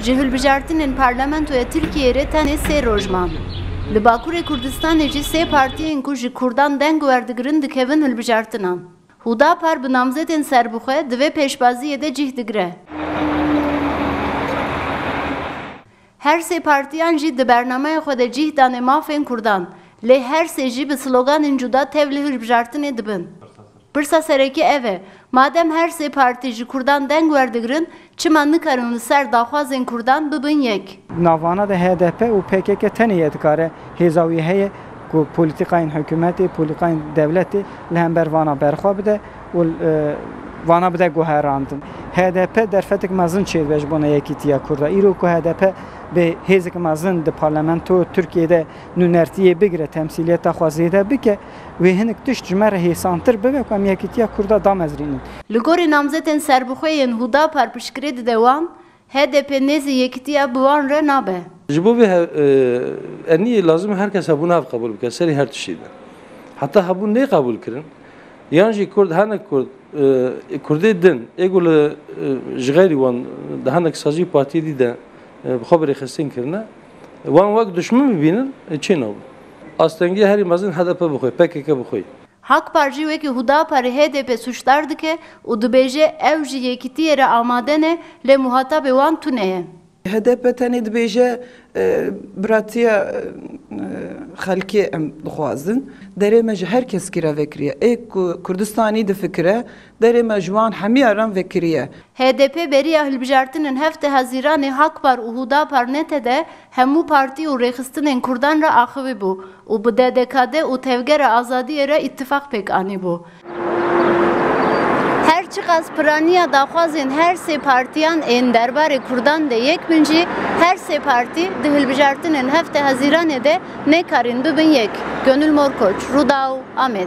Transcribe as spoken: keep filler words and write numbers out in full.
Ji hilbijartinên Parlamentoya Tirkiyeyê re tenê sê roj man. Li Bakurê Kurdistanê jî sê partiyên ku ji Kurdan deng werdigirin dikevin hilbijartinan. Hudapar bi namzetên serbixwe di vê pêşbaziyê de cih digire. Her sê partiyan jî di bernameya xwe de cih dane mafên Kurdan, lê her sê jî bi sloganên cuda tev li hilbijartinê dibin. Pirsa serekî ev e, madem her sê partî ji Kurdan deng werdigirin, çima nikarin li ser daxwazên Kurdan bibin yek? Navana de H D P û P K K tenê yê dikare hêza wî heye ku polîtîkayên hikûmetê, polîtîkayên dewletê li hember vana berxwe bide û, e, vana bide guherandin. H D P derfetek mezin çêdibe ji bona yekîtiya Kurda. Îro ku H D P bê hêzek mezin di parlamento Tirkiyê de nûnertiyê bigire, temsîliyeta xwe zêde bike, wê hinek tişt ji me re hêsantir bibe ku em yekîtiya Kurda damezrînin. Li gorî namzetên serbixwe yên Hudapar piştgirê dide wan, H D P nêzî yekîtiya bi wan re nabe. Ji bo vê he-, e, eniyê lazim e her kes hebûna hev qebûl bike, serê her tiştî de. Heta hebûn nê qebûl kirin, yan jî Kurd, hinek Kurd, e, Kurdê din, ê ku li, e, ji xeyrî wan, di hinek sazî partiyê dî de, e, bi xwe bi rêxistin kirine, wan wek duşmin bibînin, e, çê nabin. Astengiya herî mezin H D P bi xwe, P K K bi xwe. Hakpar jî wekî Hudaparê H D P sûcdar dike û dibêje ew ji yekîtiyê re amade ne, lê muhatabê wan tune ye. H D P tenê dibêje, e, biratiya, e, xelkê em dixwazin. Derê me ji her keskî re vekiriye. Ê ku Kurdistanî difikire, derê me ji wan hemiya re vekiriye. H D P beriya hilbijartinên heftê Hezîranê Hakpar û Hudapar nete de hemû partî û rêxistinên Kurdan re axivî bû û bi D D K D û Tevgera Azadiyê re îtifaq pêk anîbû. Her çiqas piraniya daxwazên her sê partiyan ên derbarê Kurdan de yek bin jî, her sê partî di hilbijartinên heftê Hezîranê de nêkarîn bibin yek. Gönül Morkoç, Rûdaw, Amed.